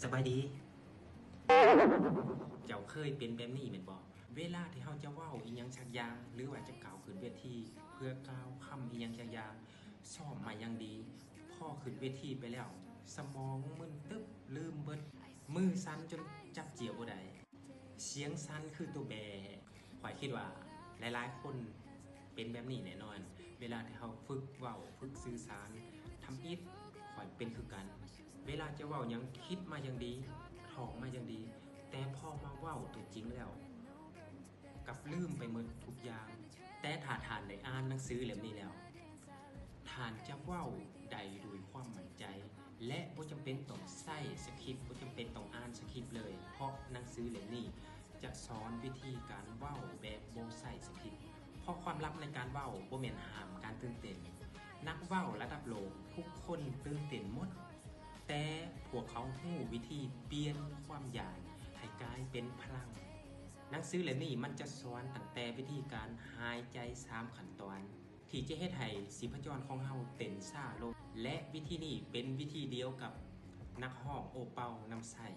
ສະບາຍດີ. ເຈົ້າເຄີຍເປັນແບບນີ້ແມ່ນບໍ່? ເວລາທີ່ເຮົາຈະເວົ້າອີ່ຫຍັງສັກຢ່າງ ຫຼືວ່າຈະກ່າວຂຶ້ນເວທີເພື່ອກ່າວຄຳອີ່ຫຍັງສັກຢ່າງ, ຊ້ອມມາຢ່າງດີ, ພໍຂຶ້ນເວທີໄປແລ້ວ ສະໝອງມຶນຕຶບ, ລືມເບິດ, ມືສັ່ນຈົນຈັບເຈ້ຍບໍ່ໄດ້, ສຽງສັ່ນຄືໂຕແບ້. ຂ້ອຍຄິດວ່າຫຼາຍໆຄົນເປັນແບບນີ້ແນ່ນອນ. ເວລາທີ່ເຮົາຝຶກເວົ້າ, ຝຶກສື່ສານ, ທຳອິດ ຂ້ອຍເປັນຄືກັນ. ເວລາຈະເວົ້າຫຍັງ ຄິດມາຢ່າງດີ, ທ່ອງມາຢ່າງດີ, ແຕ່ພໍມາເວົ້າຕົວຈິງແລ້ວ ກັບລືມໄປໝົດທຸກຢ່າງ. ແຕ່ຖ້າທ່ານໄດ້ອ່ານໜັງສືເຫຼັ້ມນີ້ແລ້ວ, ທ່ານຈະເວົ້າໄດ້ດ້ວຍຄວາມໝັ້ນໃຈ ແລະ ບໍ່ຈຳເປັນຕ້ອງໃຊ້ສະຄຣິບ, ບໍ່ຈຳເປັນຕ້ອງອ່ານສະຄຣິບເລີຍ, ເພາະໜັງສືເຫຼັ້ມນີ້ຈະສອນວິທີການເວົ້າແບບບໍ່ໃຊ້ສະຄຣິບ. ເພາະຄວາມລັບໃນການເວົ້າບໍ່ແມ່ນຫ້າມການຕື່ນເຕັ້ນ. ນັກເວົ້າລະດັບໂລກທຸກຄົນຕື່ນເຕັ້ນໝົດ, ແຕ່ພວກເຂົາຮູ້ວິທີປ່ຽນຄວາມຢ້ານໃຫ້ກາຍເປັນພະລັງ. ໜັງສືເຫຼັ້ມນີ້ມັນຈະສອນຕັ້ງແຕ່ວິທີການຫາຍໃຈສາມຂັ້ນຕອນ ທີ່ຈະເຮັດໃຫ້ຊີບພະຈອນຂອງເຮົາເຕັ້ນຊ້າລົງ ແລະ ວິທີນີ້ເປັນວິທີດຽວກັບນັກຮ້ອງໂອເປົານຳໃຊ້.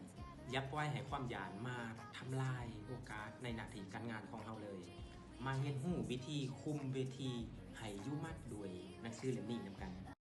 ຢ່າປ່ອຍໃຫ້ຄວາມຢ້ານມາທຳລາຍໂອກາດໃນໜ້າທີ່ການງານຂອງເຮົາເລີຍ. ມາຮຽນຮູ້ວິທີຄຸມເວທີໃຫ້ຢູ່ໝັດດ້ວຍໜັງສືເຫຼັ້ມນີ້ນຳກັນ.